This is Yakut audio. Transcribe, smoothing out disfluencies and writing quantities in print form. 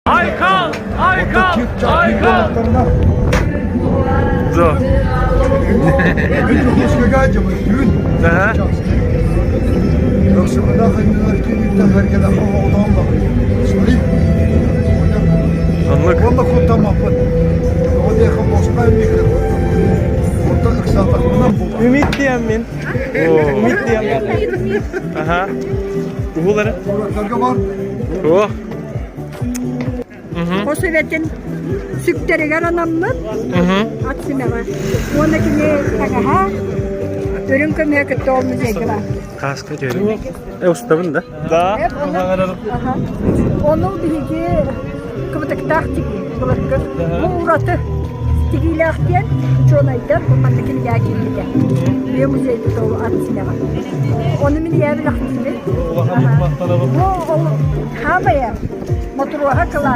Айхал! Айхал! Айхал! Да. Оннук. Үмит диэммин. Үмит диэммин. Аха. Уһулары. О. Хос эбэтин сүктэригэр анаммыт ат симэҕэ. Уонна кини таҥаһа үрүҥ көмүһэ кытта ол музейга баар. Кааска дьөрү. Э, устабын да? Да. Ону биһиги кыбытыктаах тигии былыргы. Бу ураты тигиилээх диэн учуонайдар бу манна кинигэ киирбитэ. Үйэ музейбыт ол ат симэҕэ. Ону мин ийэбин ахтыыбын. Бу ол хаамайа Мотуруоһа кылаа.